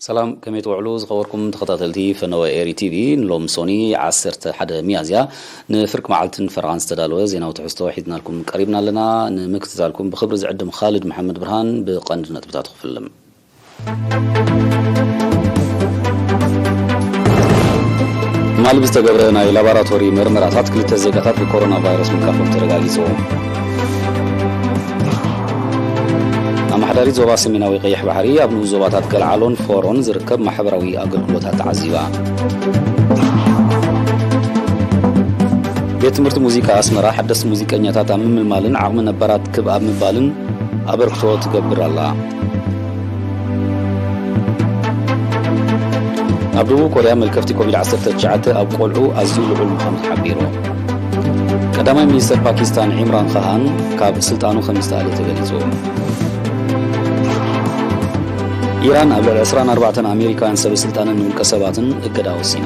ሰላም፣ ከመይ ትውዕሉ ዝኸበርኩም ተኸታተልቲ ፈነወ ኤሪ ቲቪ? ንሎም ሶኒ ዓሰርተ ሓደ ሚያዝያ ንፍርቂ መዓልትን ፈረቓን ዝተዳለወ ዜናዊ ትሕዝቶ ሒዝናልኩም ቀሪብና ኣለና። ንምክትታልኩም ብኽብሪ ዝዕድም ኻልድ መሓመድ ብርሃን። ብቐንዲ ነጥብታቱ ክፍልም። ትማሊ ብዝተገብረ ናይ ላቦራቶሪ መርመራታት ክልተ ዜጋታት ብኮሮና ቫይረስ ምልካፎም ተረጋጊጹ። ኣመሓዳሪት ዞባ ሰሜናዊ ቀይሕ ባሕሪ ኣብ ንኡስ ዞባታት ገልዓሎን ፎሮን ዝርከብ ማሕበራዊ ኣገልግሎታት ተዓዚባ። ቤት ትምህርቲ ሙዚቃ ኣስመራ ሓደስቲ ሙዚቀኛታት ኣብ ምምልማልን ዓቕሚ ነባራት ክብ ኣብ ምባልን ኣበርክቶ ትገብር ኣላ። ኣብ ደቡብ ኮርያ መልከፍቲ ኮቪድ ዓሰርተ ትሽዓተ ኣብ ቆልዑ ኣዝዩ ልዑል ምዃኑ ተሓቢሩ። ቀዳማይ ሚኒስተር ፓኪስታን ዒምራን ኻሃን ካብ ስልጣኑ ከም ዝተኣልየ ተገሊጹ። ኢራን ኣብ ልዕሊ ዕስራን ኣርባዕተን ኣሜሪካውያን ሰበ ስልጣንን ውልቀ ሰባትን እገዳ ወሲና።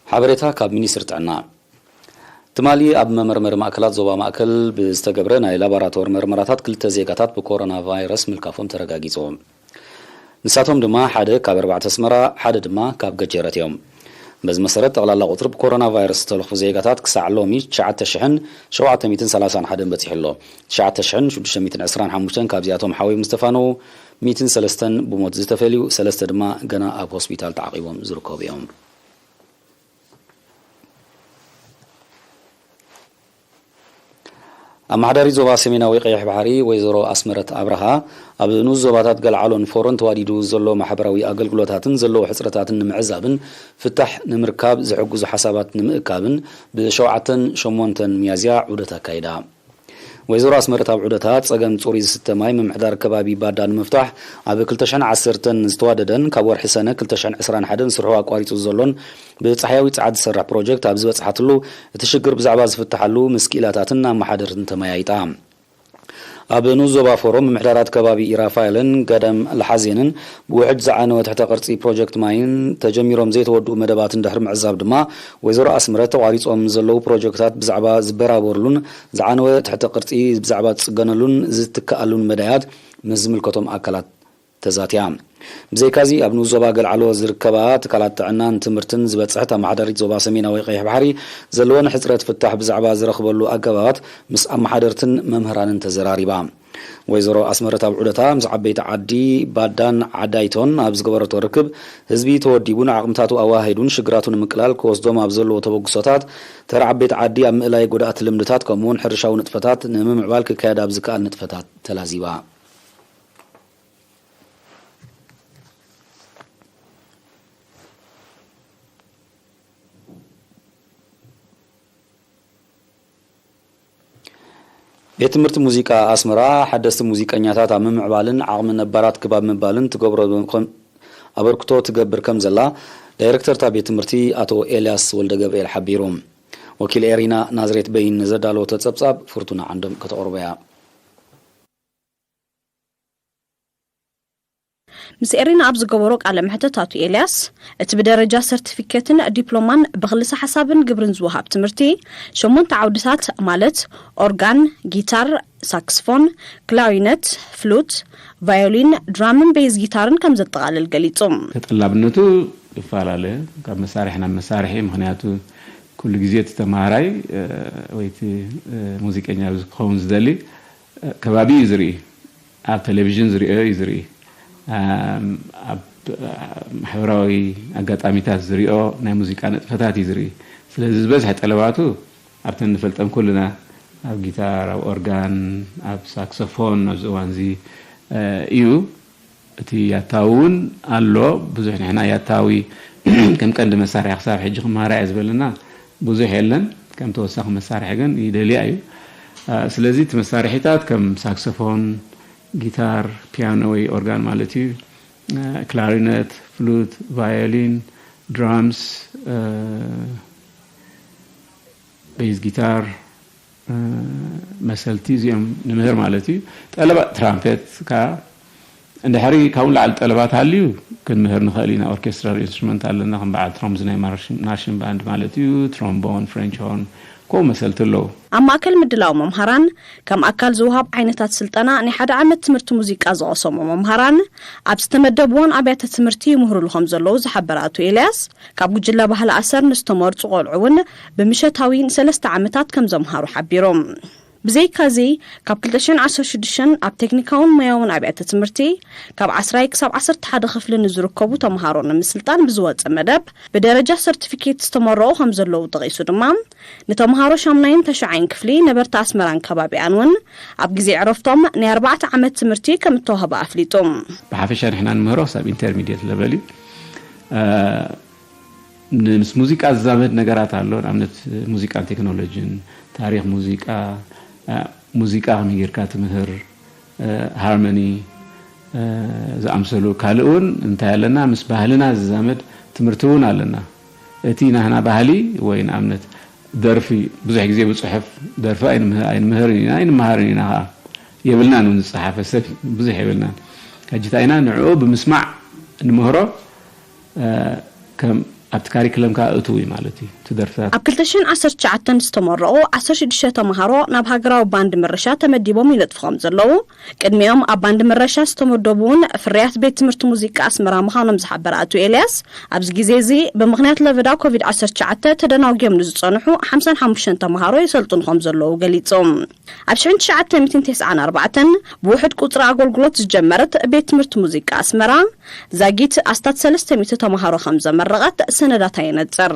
ሓበሬታ ካብ ሚኒስትሪ ጥዕና። ትማሊ ኣብ መመርመሪ ማእከላት ዞባ ማእከል ብዝተገብረ ናይ ላቦራቶሪ መርመራታት ክልተ ዜጋታት ብኮሮና ቫይረስ ምልካፎም ተረጋጊጹ። ንሳቶም ድማ ሓደ ካብ ኣርባዕተ ኣስመራ፣ ሓደ ድማ ካብ ገጀረት እዮም። በዚ መሰረት ጠቕላላ ቁጽሪ ብኮሮና ቫይረስ ዝተለኽፉ ዜጋታት ክሳዕ ሎሚ ትሽዓተ ሽሕን ሸውዓተ ሚእትን ሰላሳን ሓደን በጺሑ ኣሎ። ትሽዓተ ሽሕን ሽዱሽተ ሚእትን ዕስራን ሓሙሽተን ካብዚኣቶም ሓወዮም ዝተፋነዉ፣ ሚእትን ሰለስተን ብሞት ዝተፈልዩ፣ ሰለስተ ድማ ገና ኣብ ሆስፒታል ተዓቒቦም ዝርከቡ እዮም። ኣመሓዳሪት ዞባ ሰሜናዊ ቀይሕ ባሕሪ ወይዘሮ ኣስመረት ኣብርሃ፣ ኣብ ንኡስ ዞባታት ገልዓሎን ፎሮን ተዋዲዱ ዘሎ ማሕበራዊ ኣገልግሎታትን ዘለዎ ሕጽረታትን ንምዕዛብን ፍታሕ ንምርካብ ዝሕግዙ ሓሳባት ንምእካብን ብሸውዓተን ሸሞንተን ሚያዝያ ዑደት ኣካይዳ። ወይዘሮ ኣስመረት ኣብ ዑደታ፣ ጸገም ጽሩይ ዝስተ ማይ ምምሕዳር ከባቢ ባዳ ንምፍታሕ ኣብ ክልተ ሽሕን ዓሰርተን ዝተዋደደን ካብ ወርሒ ሰነ ክልተ ሽሕን ዕስራን ሓደን ስርሑ ኣቋሪጹ ዘሎን ብጻሕያዊ ጸዓት ዝሰርሕ ፕሮጀክት ኣብ ዝበጽሓትሉ፣ እቲ ሽግር ብዛዕባ ዝፍትሓሉ ምስ ክኢላታትን ኣመሓደርትን ተመያይጣ። ኣብ ንኡስ ዞባ ፎሮም ምምሕዳራት ከባቢ ኢራፋኤልን ገደም ለሓዜንን ብውሕጅ ዝዓነወ ትሕተ ቅርጺ ፕሮጀክት ማይን ተጀሚሮም ዘይተወድኡ መደባትን ድሕሪ ምዕዛብ ድማ፣ ወይዘሮ ኣስመረት ተቋሪጾም ዘለዉ ፕሮጀክታት ብዛዕባ ዝበራበሩሉን ዝዓነወ ትሕተ ቅርጺ ብዛዕባ ዝጽገነሉን ዝትከኣሉን መዳያት ምስ ዝምልከቶም ኣካላት ተዛትያ። ብዘይካዚ ኣብ ንኡስ ዞባ ገልዓሎ ዝርከባ ትካላት ጥዕናን ትምህርትን ዝበጽሐት ኣመሓዳሪት ዞባ ሰሜናዊ ቀይሕ ባሕሪ ዘለወን ሕጽረት ፍታሕ ብዛዕባ ዝረኽበሉ ኣገባባት ምስ ኣመሓደርትን መምህራንን ተዘራሪባ። ወይዘሮ ኣስመረት ኣብ ዑደታ ምስ ዓበይቲ ዓዲ ባዳን ዓዳይቶን ኣብ ዝገበረቶ ርክብ፣ ህዝቢ ተወዲቡን ዓቕምታቱ ኣዋሃሂዱን ሽግራቱ ንምቅላል ክወስዶም ኣብ ዘለዎ ተበግሶታት፣ ተራ ዓበይቲ ዓዲ ኣብ ምእላይ ጎዳእቲ ልምድታት ከምኡ'ውን ሕርሻዊ ንጥፈታት ንምምዕባል ክካየድ ኣብ ዝከኣል ንጥፈታት ተላዚባ። ቤት ትምህርቲ ሙዚቃ ኣስመራ ሓደስቲ ሙዚቀኛታት ኣብ ምምዕባልን ዓቕሚ ነባራት ክብ ኣብ ምባልን ትገብሮ ከም-፣ ኣበርክቶ ትገብር ከም ዘላ ዳይሬክተር እታ ቤት ትምህርቲ ኣቶ ኤልያስ ወልደ ገብርኤል ሓቢሩ። ወኪል ኤሪና ናዝሬት በይን ንዘዳለወቶ ጸብጻብ ፍርቱና ዓንዶም ከተቕርቦ እያ። ምስ ኤሪና ኣብ ዝገበሮ ቃለ መሕትት ኣቶ ኤልያስ፣ እቲ ብደረጃ ሰርቲፊኬትን ዲፕሎማን ብክልሰ ሓሳብን ግብርን ዝወሃብ ትምህርቲ፣ ሸሞንተ ዓውድታት ማለት ኦርጋን፣ ጊታር፣ ሳክስፎን፣ ክላሪነት፣ ፍሉት፣ ቫዮሊን፣ ድራምን ቤዝ ጊታርን ከም ዘጠቓልል ገሊጹ። ተጠላብነቱ ይፈላለ ካብ መሳርሒ ናብ መሳርሒ፣ ምኽንያቱ ኩሉ ግዜ እቲ ተማሃራይ፣ እ፣ ወይ እቲ፣ እ፣ ሙዚቀኛ ክኸውን ዝደሊ፣ እ፣ ከባቢ እዩ ዝርኢ፣ ኣብ ቴሌቪዥን ዝሪኦ እዩ ዝርኢ፣ ኣም፣ ኣብ፣ እ፣ ማሕበራዊ ኣጋጣሚታት ዝሪኦ ናይ ሙዚቃ ንጥፈታት እዩ ዝርኢ። ስለዚ ዝበዝሐ ጠለባቱ ኣብተን ንፈልጠን ኩልና፣ ኣብ ጊታር፣ ኣብ ኦርጋን፣ ኣብ ሳክሶፎን ኣብዚ እዋንዚ፣ እ፣ እዩ። እቲ ያታዊ እውን ኣሎ። ብዙሕ ንሕና ያታዊ ከም ቀንዲ መሳርሒ ክሳብ ሕጂ ክመሃራ እየ ዝበለና ብዙሕ የለን። ከም ተወሳኺ መሳርሒ ግን ይደልያ እዩ። እ፣ ስለዚ እቲ መሳርሒታት ከም ሳክሶፎን፣ ጊታር፣ ፒያኖ ወይ ኦርጋን ማለት እዩ፣ እ፣ ክላሪነት፣ ፍሉት፣ ቫዮሊን፣ ድራምስ፣ እ፣ ቤዝ ጊታር፣ እ፣ መሰልቲ እዚኦም ንምህር ማለት እዩ። ጠለባት ትራምፔት ከኣ እንድሕሪ ካብኡ ንላዕሊ ጠለባት ሃልዩ ክንምህር ንኽእል ኢና። ኦርኬስትራል ኢንስትሩመንት ኣለና፣ ከም በዓል ትሮምዝ ናይ ማርሽ-፣ ማርሽን ባንድ ማለት እዩ፣ ትሮምቦን፣ ፍሬንች ሆርን፣ ከምኡ መሰልቲ ኣለዉ። ኣብ ማእከል ምድላው መምሃራን ከም ኣካል ዝወሃብ ዓይነታት ስልጠና ናይ ሓደ ዓመት ትምህርቲ ሙዚቃ ዝቐሰሙ መምሃራን ኣብ ዝተመደብዎን ኣብያተ ትምህርቲ ይምህሩሉ ከም ዘለዉ ዝሓበረ ኣቶ ኤልያስ፣ ካብ ጉጅለ ባህሊ ኣሰር ንዝተመርጹ ቆልዑ እውን ብምሸታዊ ንሰለስተ ዓመታት ከም ዘምሃሩ ሓቢሩ። ብዘይካዚ ካብ ክልተ ሽሕን ዓሰርተ ሽዱሽተን ኣብ ቴክኒካውን ሞያውን ኣብያተ ትምህርቲ ካብ ዓስራይ ክሳብ ዓሰርተ ሓደ ክፍሊ ንዝርከቡ ተምሃሮ ንምስልጣን ብዝወፀ መደብ ብደረጃ ሰርቲፊኬት ዝተመረቑ ከም ዘለዉ ጠቒሱ ድማ፣ ንተምሃሮ ሻምናይን ተሽዓይን ክፍሊ ነበርቲ ኣስመራን ከባቢኣን እውን ኣብ ግዜ ዕረፍቶም ናይ ኣርባዕተ ዓመት ትምህርቲ ከም እተዋህበ ኣፍሊጡ። ብሓፈሻ ንሕና ንምህሮ ክሳብ ኢንተርሚድየት ለቨል እዩ። ምስ ሙዚቃ ዝዛመድ ነገራት ኣሎ። ንኣብነት ሙዚቃን ቴክኖሎጂን፣ ታሪኽ ሙዚቃ፣ ሙዚቃ ከመይ ጌርካ ትምህር፣ ሃርመኒ ዝኣምሰሉ። ካልእ እውን እንታይ ኣለና፣ ምስ ባህልና ዝዛመድ ትምህርቲ እውን ኣለና። እቲ ናህና ባህሊ ወይ ንኣብነት ደርፊ ብዙሕ ግዜ ብፅሑፍ ደርፊ ኣይንምህርን ኢና ኣይንመሃርን ኢና ከዓ የብልናን እውን ዝፀሓፈ ሰብ ብዙሕ የብልናን። ሕጂ እንታይ ኢና ንዕኡ ብምስማዕ ንምህሮ ከም ኣብቲ ካሪክለም ከዓ እትው እዩ ማለት እዩ እቲ ደርፍታት። ኣብ ክልተ ሽሕን ዓሰርተ ትሽዓተን ዝተመረቑ ዓሰርተ ሽዱሽተ ተምሃሮ ናብ ሃገራዊ ባንድ ምረሻ ተመዲቦም ይነጥፉ ከም ዘለዉ፣ ቅድሚኦም ኣብ ባንድ ምረሻ ዝተመደቡ እውን ፍርያት ቤት ትምህርቲ ሙዚቃ ኣስመራ ምዃኖም ዝሓበረ ኣቶ ኤልያስ፣ ኣብዚ ግዜ እዚ ብምኽንያት ለበዳ ኮቪድ ዓሰርተ ትሽዓተ ተደናጒዮም ንዝጸንሑ ሓምሳን ሓሙሽተን ተምሃሮ የሰልጥኑ ከም ዘለዉ ገሊጹ። ኣብ ሽሕን ትሽዓተ ሚእትን ተስዓን ኣርባዕተን ብውሑድ ቁጽሪ ኣገልግሎት ዝጀመረት ቤት ትምህርቲ ሙዚቃ ኣስመራ ዛጊት ኣስታት ሰለስተ ሚእቲ ተምሃሮ ከም ዘመረቐት ሰነዳታ የነጽር።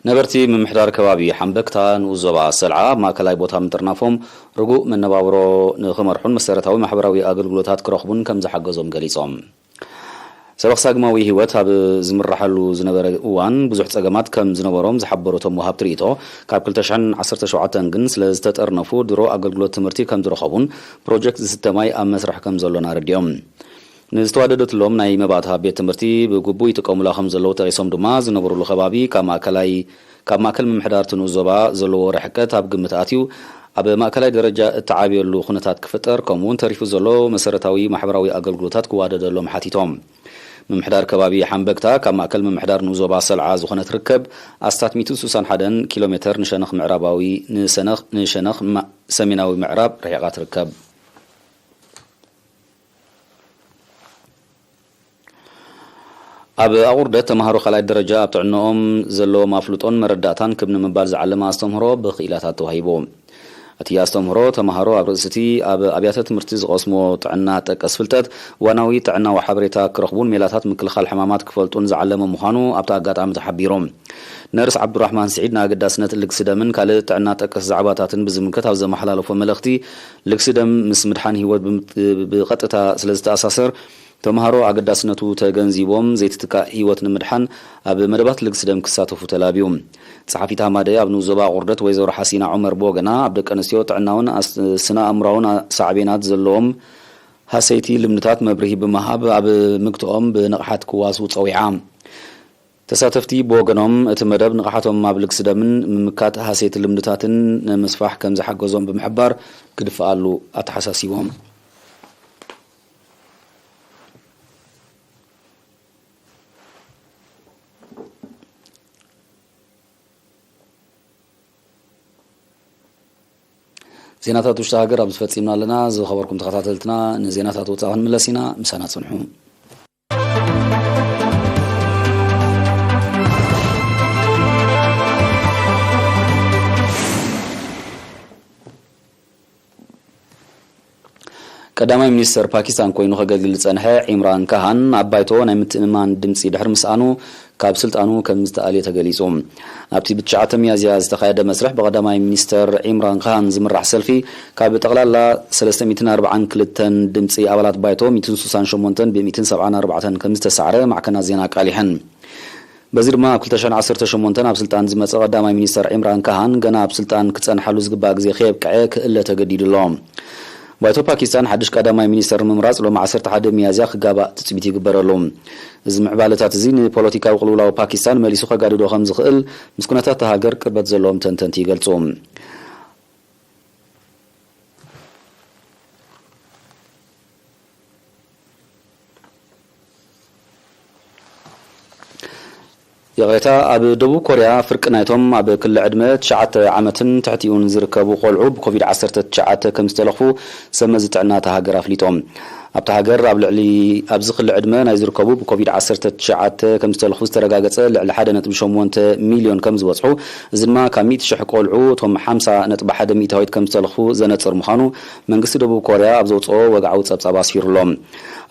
ነበርቲ ምምሕዳር ከባቢ ሓምበክታ ንኡስ ዞባ ሰልዓ ኣብ ማእከላይ ቦታ ምጥርናፎም ርጉእ መነባብሮ ንኽመርሑን መሰረታዊ ማሕበራዊ ኣገልግሎታት ክረኽቡን ከም ዝሓገዞም ገሊጾም። ሰበኽ ሳግማዊ ህይወት ኣብ ዝምረሓሉ ዝነበረ እዋን ብዙሕ ጸገማት ከም ዝነበሮም ዝሓበሩ እቶም ወሃብቲ ርእይቶ፣ ካብ ክልተ ሽሕን ዓሰርተ ሸውዓተን ግን ስለ ዝተጠርነፉ ድሮ ኣገልግሎት ትምህርቲ ከም ዝረኸቡን ፕሮጀክት ዝስተ ማይ ኣብ መስርሕ ከም ዘሎን ኣረዲኦም። ንዝተዋደደትሎም ናይ መባእታ ቤት ትምህርቲ ብግቡእ ይጥቀሙላ ከም ዘለዉ ጠቒሶም ድማ፣ ዝነብሩሉ ከባቢ ካብ ማእከላይ ካብ ማእከል ምምሕዳር እቲ ንኡስ ዞባ ዘለዎ ርሕቀት ኣብ ግምት ኣትዩ፣ ኣብ ማእከላይ ደረጃ እተዓብየሉ ኩነታት ክፍጠር፣ ከምኡ'ውን ተሪፉ ዘሎ መሰረታዊ ማሕበራዊ ኣገልግሎታት ክዋደደሎም ሓቲቶም። ምምሕዳር ከባቢ ሓምበግታ ካብ ማእከል ምምሕዳር ንኡስ ዞባ ሰልዓ ዝኾነት ርከብ ኣስታት ሚእትን ስሳን ሓደን ኪሎ ሜተር ንሸነኽ ምዕራባዊ ንሰነኽ ንሸነኽ ማ- ሰሜናዊ ምዕራብ ርሒቓ ትርከብ። ኣብ ኣቑርደት ተምሃሮ ካልኣይ ደረጃ ኣብ ጥዕንኦም ዘለዎም ኣፍልጦን መረዳእታን ክብ ንምባል ዝዓለመ ኣስተምህሮ ብኽኢላታት ተዋሂቡ። እቲ ኣስተምህሮ ተምሃሮ ኣብ ርእሲ እቲ ኣብ ኣብያተ ትምህርቲ ዝቐስምዎ ጥዕና ጠቀስ ፍልጠት እዋናዊ ጥዕናዊ ሓበሬታ ክረኽቡን ሜላታት ምክልኻል ሕማማት ክፈልጡን ዝዓለመ ምዃኑ ኣብቲ ኣጋጣሚ ተሓቢሩ። ነርስ ዓብዱራሕማን ስዒድ ንኣገዳስነት ልግሲ ደምን ካልእ ጥዕና ጠቀስ ዛዕባታትን ብዝምልከት ኣብ ዘመሓላለፎ መልእኽቲ፣ ልግሲ ደም ምስ ምድሓን ህይወት ብቐጥታ ስለዝተኣሳሰር፣ ተምሃሮ ኣገዳስነቱ ተገንዚቦም ዘይትትካእ ህይወት ንምድሓን ኣብ መደባት ልግሲ ደም ክሳተፉ ተላብዩ። ጸሓፊት ሃማደይ ኣብ ንኡስ ዞባ ኣቑርደት ወይዘሮ ሓሲና ዑመር ብወገና፣ ኣብ ደቂ ኣንስትዮ ጥዕናውን ስነ ኣእምሮኣውን ሳዕቤናት ዘለዎም ሃሰይቲ ልምድታት መብርሂ ብምሃብ፣ ኣብ ምግትኦም ብንቕሓት ክዋስኡ ጸዊዓ። ተሳተፍቲ ብወገኖም፣ እቲ መደብ ንቕሓቶም ኣብ ልግሲ ደምን ምምካት ሃሴት ልምድታትን ንምስፋሕ ከም ዝሓገዞም ብምሕባር፣ ክድፍኣሉ ኣተሓሳሲቦም። ዜናታት ውሽጢ ሃገር ኣብዚ ፈጺምና ኣለና። ዝኸበርኩም ተኸታተልትና፣ ንዜናታት ወጻኢ ክንምለስ ኢና። ምሳና ጽንሑ። ቀዳማይ ሚኒስተር ፓኪስታን ኮይኑ ከገልግል ዝጸንሐ ዒምራን ካሃን ኣብ ባይቶ ናይ ምትእምማን ድምጺ ድሕሪ ምስኣኑ ካብ ስልጣኑ ከም ዝተኣልየ ተገሊጹ። ኣብቲ ብትሽዓተ ሚያዝያ ዝተኻየደ መስርሕ ብቐዳማይ ሚኒስተር ዒምራን ካሃን ዝምራሕ ሰልፊ ካብ ጠቕላላ ሰለስተ ሚእትን ኣርባዓን ክልተን ድምጺ ኣባላት ባይቶ ሚእትን ስሳን ሸሞንተን ብ ሚእትን ሰብዓን ኣርባዕተን ከም ዝተሳዕረ ማዕከናት ዜና ኣቃሊሐን። በዚ ድማ ኣብ ክልተ ሽሕን ዓሰርተ ሸሞንተን ኣብ ስልጣን ዝመጸ ቀዳማይ ሚኒስተር ዒምራን ካሃን ገና ኣብ ስልጣን ክጸንሓሉ ዝግባእ ግዜ ከየብቅዐ ክእለ ተገዲዱ ኣሎ። ባይቶ ፓኪስታን ሓድሽ ቀዳማይ ሚኒስተር ንምምራጽ ሎሚ ዓሰርተ ሓደ ሚያዝያ ክጋባእ ትጽቢት ይግበረሉ። እዚ ምዕባለታት እዚ ንፖለቲካዊ ቅልውላው ፓኪስታን መሊሱ ከጋድዶ ከም ዝኽእል ምስ ኩነታት እታ ሃገር ቅርበት ዘለዎም ተንተንቲ ይገልጹ። ይቕሬታ፣ ኣብ ደቡብ ኮርያ ፍርቂ ናይቶም ኣብ ክሊ ዕድመ ትሽዓተ ዓመትን ትሕቲኡን ዝርከቡ ቆልዑ ብኮቪድ ዓሰርተ ትሽዓተ ከም ዝተለኽፉ ሰብ መዚ ጥዕና እታ ሃገር ኣፍሊጦም። ኣብታ ሃገር ኣብ ልዕሊ ኣብዚ ክሊ ዕድመ ናይ ዝርከቡ ብኮቪድ ዓሰርተ ትሽዓተ ከም ዝተለኽፉ ዝተረጋገጸ ልዕሊ ሓደ ነጥቢ ሸሞንተ ሚልዮን ከም ዝበጽሑ፣ እዚ ድማ ካብ ሚእቲ ሽሕ ቆልዑ እቶም ሓምሳ ነጥቢ ሓደ ሚእታዊት ከም ዝተለኽፉ ዘነጽር ምዃኑ መንግስቲ ደቡብ ኮርያ ኣብ ዘውጽኦ ወግዓዊ ጸብጻብ ኣስፊሩ ኣሎ።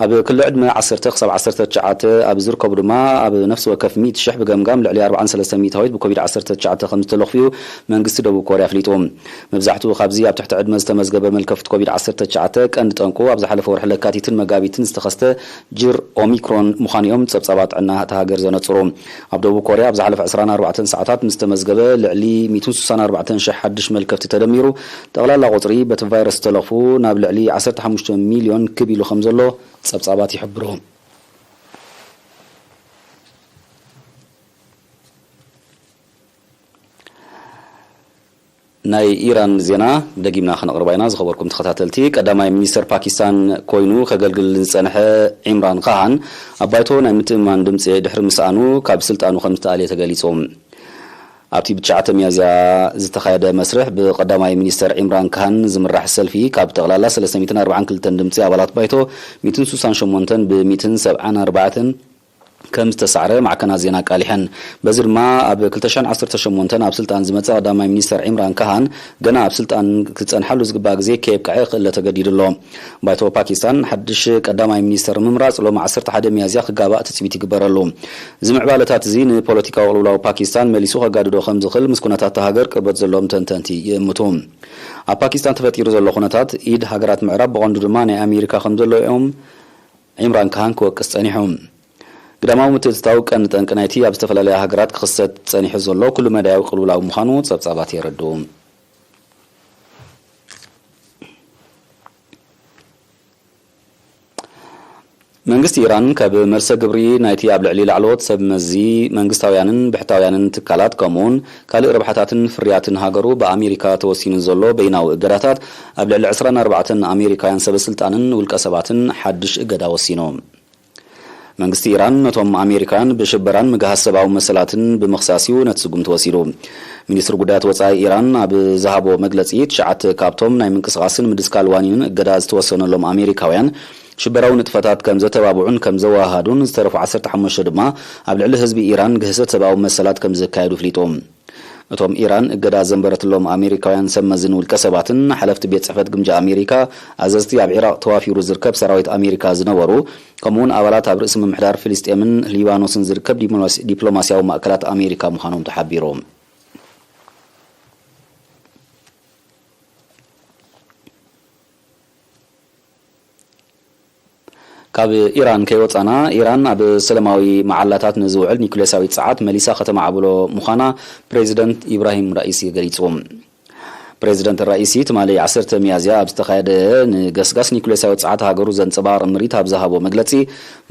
ኣብ ክሊ ዕድመ ዓሰርተ ክሳብ ዓሰርተ ትሽዓተ ኣብ ዝርከቡ ድማ ኣብ ነፍሲ ወከፍ ሚእቲ ሽሕ ብገምጋም ልዕሊ ኣርባዓን ሰለስተን ሚእታዊት ብኮቪድ ዓሰርተ ትሽዓተ ከም ዝተለኽፉ እዩ መንግስቲ ደቡብ ኮርያ ኣፍሊጡ። መብዛሕትኡ ካብዚ ኣብ ትሕቲ ዕድመ ዝተመዝገበ መልከፍቲ ኮቪድ ዓሰርተ ትሽዓተ ቀንዲ ጠንቁ ኣብ ዝሓለፈ ወርሒ ለካቲትን መጋቢትን ዝተኸስተ ጅር ኦሚክሮን ምዃኑ እዮም ጸብጻባት ጥዕና እታ ሃገር ዘነጽሩ። ኣብ ደቡብ ኮርያ ኣብ ዝሓለፈ ዕስራን ኣርባዕተን ሰዓታት ምስ ተመዝገበ ልዕሊ ሚእትን ስሳን ኣርባዕተን ሽሕ ሓድሽ መልከፍቲ ተደሚሩ፣ ጠቕላላ ቁጽሪ በቲ ቫይረስ ዝተለኽፉ ናብ ልዕሊ ዓሰርተ ሓሙሽተ ሚልዮን ክብ ኢሉ ከም ዘሎ ጸብጻባት ይሕብሩ። ናይ ኢራን ዜና ደጊምና ከነቕርባ ኢና። ዝኸበርኩም ተኸታተልቲ፣ ቀዳማይ ሚኒስተር ፓኪስታን ኮይኑ ከገልግል ዝጸንሐ ዒምራን ካሃን ኣብ ባይቶ ናይ ምትእምማን ድምጺ ድሕሪ ምስኣኑ ካብ ስልጣኑ ከም ዝተኣልየ ተገሊጹ። ኣብቲ ብትሽዓተ ሚያዝያ ዝተኻየደ መስርሕ ብቀዳማይ ሚኒስተር ዒምራን ካሃን ዝምራሕ ሰልፊ ካብ ጠቕላላ ሰለስተ ሚእትን ኣርባዓን ክልተን ድምጺ ኣባላት ባይቶ ሚእትን ስሳን ሸሞንተን ብ ሚእትን ሰብዓን ኣርባዕተን ከም ዝተሳዕረ ማዕከናት ዜና ኣቃሊሐን። በዚ ድማ ኣብ ክልተ ሽሕን ዓሰርተ ሸሞንተን ኣብ ስልጣን ዝመጸ ቀዳማይ ሚኒስተር ዒምራን ካሃን ገና ኣብ ስልጣን ክጸንሓሉ ዝግባእ ግዜ ከየብቅዐ ክእለ ተገዲዱ ኣሎ። ባይቶ ፓኪስታን ሓድሽ ቀዳማይ ሚኒስተር ምምራጽ ሎሚ ዓሰርተ ሓደ ሚያዝያ ክጋባእ ትጽቢት ይግበረሉ። እዚ ምዕባለታት እዚ ንፖለቲካዊ ቅልውላው ፓኪስታን መሊሱ ከጋድዶ ከም ዝኽእል ምስ ኩነታት እታ ሃገር ቅርበት ዘለዎም ተንተንቲ ይእምቱ። ኣብ ፓኪስታን ተፈጢሩ ዘሎ ኩነታት ኢድ ሃገራት ምዕራብ ብቐንዱ ድማ ናይ ኣሜሪካ ከም ዘሎ እዮም ዒምራን ካሃን ክወቅስ ጸኒሑ። ግዳማዊ ምትእትታው ቀንዲ ጠንቂ ናይቲ ኣብ ዝተፈላለያ ሃገራት ክኽሰት ጸኒሑ ዘሎ ኩሉ መዳያዊ ቅልውላው ምዃኑ ጸብጻባት የረድኡ። መንግስቲ ኢራን ካብ መልሰ ግብሪ ናይቲ ኣብ ልዕሊ ላዕለዎት ሰብ መዚ መንግስታውያንን ብሕታውያንን ትካላት ከምኡውን ካልእ ረብሓታትን ፍርያትን ሃገሩ ብኣሜሪካ ተወሲኑ ዘሎ በይናዊ እገዳታት ኣብ ልዕሊ ዕስራን ኣርባዕተን ኣሜሪካውያን ሰበ ስልጣንን ውልቀ ሰባትን ሓድሽ እገዳ ወሲኑ። መንግስቲ ኢራን ነቶም ኣሜሪካውያን ብሽበራን ምግሃስ ሰብኣዊ መሰላትን ብምኽሳስ እዩ ነቲ ስጉምቲ ወሲዱ። ሚኒስትሪ ጉዳያት ወጻኢ ኢራን ኣብ ዝሃቦ መግለጺ፣ ትሽዓተ ካብቶም ናይ ምንቅስቓስን ምድስካል ዋኒንን እገዳ ዝተወሰነሎም ኣሜሪካውያን ሽበራዊ ንጥፈታት ከም ዘተባብዑን ከም ዘወሃሃዱን ዝተረፉ ዓሰርተ ሓሙሽተ ድማ ኣብ ልዕሊ ህዝቢ ኢራን ግህሰት ሰብኣዊ መሰላት ከም ዘካየዱ ኣፍሊጡ። እቶም ኢራን እገዳ ዘንበረትሎም ኣሜሪካውያን ሰብ መዝን ውልቀ ሰባትን ሓለፍቲ ቤት ጽሕፈት ግምጃ ኣሜሪካ፣ ኣዘዝቲ ኣብ ዒራቕ ተዋፊሩ ዝርከብ ሰራዊት ኣሜሪካ ዝነበሩ፣ ከምኡውን ኣባላት ኣብ ርእሲ ምምሕዳር ፍልስጤምን ሊባኖስን ዝርከብ ዲፕሎማሲ-፣ ዲፕሎማስያዊ ማእከላት ኣሜሪካ ምዃኖም ተሓቢሩ። ካብ ኢራን ከይወጻና፣ ኢራን ኣብ ሰላማዊ መዓላታት ንዝውዕል ኒኩሌሳዊ ጸዓት መሊሳ ከተማዕብሎ ምዃና ፕሬዚደንት ኢብራሂም ራኢሲ ገሊጹ። ፕሬዚደንት ራኢሲ ትማሊ ዓሰርተ ሚያዝያ ኣብ ዝተኻየደ ንገስጋስ ኒኩሌሳዊ ጸዓት ሃገሩ ዘንጸባርቕ ምርኢት ኣብ ዝሃቦ መግለጺ፣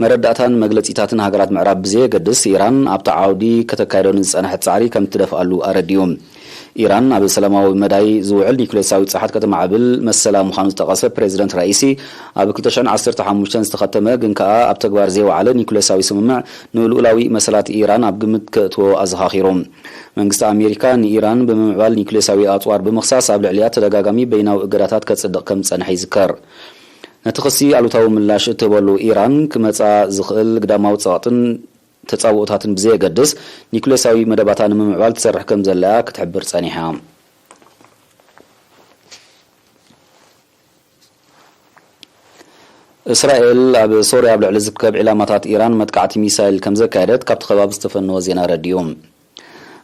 መረዳእታን መግለጺታትን ሃገራት ምዕራብ ብዘየገድስ፣ ኢራን ኣብቲ ዓውዲ ከተካይዶ ንዝጸንሐት ጻዕሪ ከም ትደፍኣሉ ኣረዲኡ። ኢራን ኣብ ሰላማዊ መዳይ ዝውዕል ኒኩሌሳዊ ጸዓት ከተማዕብል መሰላ ምዃኑ ዝጠቐሰ ፕሬዚደንት ራኢሲ፣ ኣብ ክልተ ሽሕን ዓሰርተ ሓሙሽተን ዝተኸተመ ግን ከኣ ኣብ ተግባር ዘይወዓለ ኒኩሌሳዊ ስምምዕ ንልኡላዊ መሰላት ኢራን ኣብ ግምት ከእትዎ ኣዘኻኺሩ። መንግስቲ ኣሜሪካ ንኢራን ብምምዕባል ኒኩሌሳዊ ኣጽዋር ብምኽሳስ ኣብ ልዕሊኣ ተደጋጋሚ በይናዊ እገዳታት ከጽድቕ ከም ዝጸንሐ ይዝከር። ነቲ ክሲ ኣሉታዊ ምላሽ እትህበሉ ኢራን ክመጻ ዝኽእል ግዳማዊ ጸቕጥን ተጻብኦታትን ብዘየገድስ፣ ኒኩሌሳዊ መደባታ ንምምዕባል ትሰርሕ ከም ዘላ ክትሕብር ጸኒሓ። እስራኤል ኣብ ሶርያ ኣብ ልዕሊ ዝርከብ ዒላማታት ኢራን መጥቃዕቲ ሚሳይል ከም ዘካየደት ካብቲ ከባቢ ዝተፈነወ ዜና ኣረዲኡ።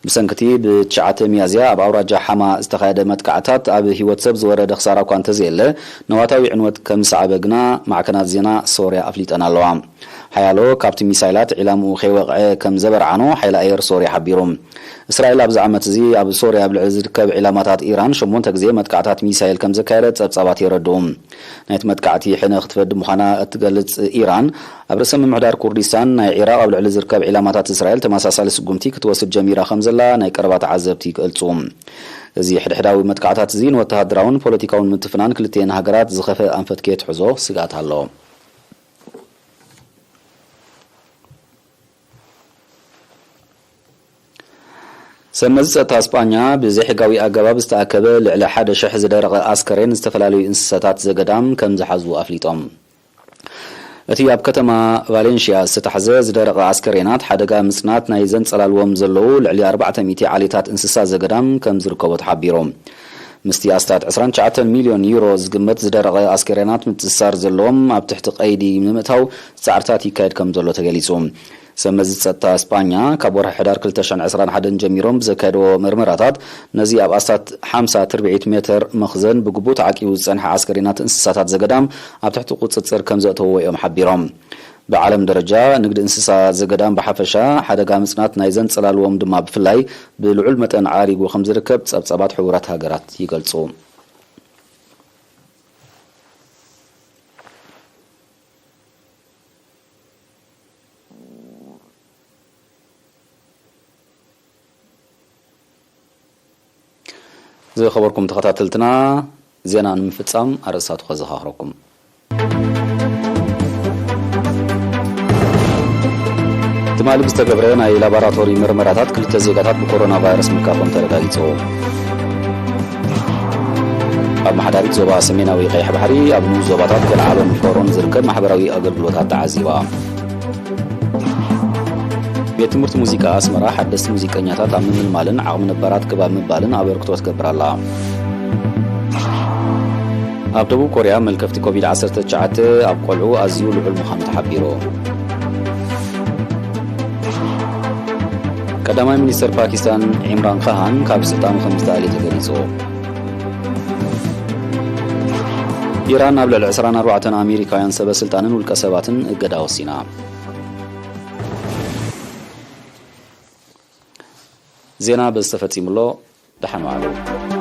ብሰንክቲ ብትሽዓተ ሚያዝያ ኣብ ኣውራጃ ሓማ ዝተኻየደ መጥቃዕታት ኣብ ህይወት ሰብ ዝወረደ ክሳራ እኳ እንተዘየለ፣ ነዋታዊ ዕንወት ከም ዝሰዓበ ግና ማዕከናት ዜና ሶርያ ኣፍሊጠን ኣለዋ። ሓያሎ ካብቲ ሚሳይላት ዒላምኡ ከይወቕዐ ከም ዘበርዓኖ ሓይሊ ኣየር ሶርያ ሓቢሩ። እስራኤል ኣብዚ ዓመት እዚ ኣብ ሶርያ ኣብ ልዕሊ ዝርከብ ዒላማታት ኢራን ሸሞንተ ግዜ መጥቃዕታት ሚሳይል ከም ዘካየደት ጸብጻባት የረድኡ። ናይቲ መጥቃዕቲ ሕነ ክትፈዲ ምዃና እትገልጽ ኢራን፣ ኣብ ርእሰ ምምሕዳር ኩርዲስታን ናይ ዒራቕ ኣብ ልዕሊ ዝርከብ ዒላማታት እስራኤል ተመሳሳሊ ስጉምቲ ክትወስድ ጀሚራ ከም ዘላ ናይ ቀረባ ተዓዘብቲ ይገልጹ። እዚ ሕድሕዳዊ መጥቃዕታት እዚ ንወተሃደራውን ፖለቲካውን ምትፍናን ክልቲኤን ሃገራት ዝኸፍአ ኣንፈት ከየትሕዞ ስግኣት ኣሎ። ሰመዚ ጸጥታ ስጳኛ ብዘይሕጋዊ ኣገባብ ዝተኣከበ ልዕሊ ሓደ ሽሕ ዝደረቐ ኣስከሬን ዝተፈላለዩ እንስሳታት ዘገዳም ከም ዝሓዙ ኣፍሊጦም። እቲ ኣብ ከተማ ቫሌንሽያ ዝተታሕዘ ዝደረቐ ኣስከሬናት ሓደጋ ምጽናት ናይ ዘንጸላልዎም ዘለዉ ልዕሊ ኣርባዕተ ሚእቲ ዓሌታት እንስሳ ዘገዳም ከም ዝርከቦ ተሓቢሩ። ምስቲ ኣስታት ዕስራን ትሽዓተን ሚልዮን ዩሮ ዝግመት ዝደረቐ ኣስከሬናት ምትእስሳር ዘለዎም ኣብ ትሕቲ ቀይዲ ንምእታው ጻዕርታት ይካየድ ከም ዘሎ ተገሊጹ። ሰመዚ ጸጥታ ስጳኛ ካብ ወርሒ ሕዳር ክልተ ሽሕን ዕስራን ሓደን ጀሚሮም ብዘካየድዎ መርመራታት ነዚ ኣብ ኣስታት ሓምሳ ትርብዒት ሜተር መኽዘን ብግቡእ ተዓቂቡ ዝጸንሐ ኣስከሬናት እንስሳታት ዘገዳም ኣብ ትሕቲ ቁጽጽር ከም ዘእተውዎ እዮም ሓቢሮም። ብዓለም ደረጃ ንግዲ እንስሳ ዘገዳም ብሓፈሻ ሓደጋ ምጽናት ናይ ዘንጸላልዎም ድማ ብፍላይ ብልዑል መጠን ዓሪጉ ከም ዝርከብ ጸብጻባት ሕቡራት ሃገራት ይገልጹ። ዝኸበርኩም ተኸታተልትና፣ ዜና ንምፍጻም ኣርእስታቱ ከዘኻኽረኩም። ትማሊ ብዝተገብረ ናይ ላቦራቶሪ ምርመራታት ክልተ ዜጋታት ብኮሮና ቫይረስ ምልካፎም ተረጋጊጹ። ኣብ መሓዳሪት ዞባ ሰሜናዊ ቀይሕ ባሕሪ ኣብ ንኡስ ዞባታት ገልዓሎን ፎሮን ዝርከብ ማሕበራዊ ኣገልግሎታት ተዓዚባ። ቤት ትምህርቲ ሙዚቃ ኣስመራ ሓደስቲ ሙዚቀኛታት ኣብ ምምልማልን ዓቕሚ ነባራት ክብ ኣብ ምባልን ኣበርክቶ ትገብር ኣላ። ኣብ ደቡብ ኮርያ መልከፍቲ ኮቪድ ዓሰርተ ትሽዓተ ኣብ ቆልዑ ኣዝዩ ልዑል ምዃኑ ተሓቢሩ። ቀዳማይ ሚኒስተር ፓኪስታን ዒምራን ካሃን ካብ ስልጣኑ ከም ዝተኣልየ ተገሊጹ። ኢራን ኣብ ልዕሊ ዕስራን ኣርባዕተን ኣሜሪካውያን ሰበ ስልጣንን ውልቀ ሰባትን እገዳ ወሲና። ዜና በዚ ተፈጺሙ ኣሎ። ደሓን ዋዕሉ።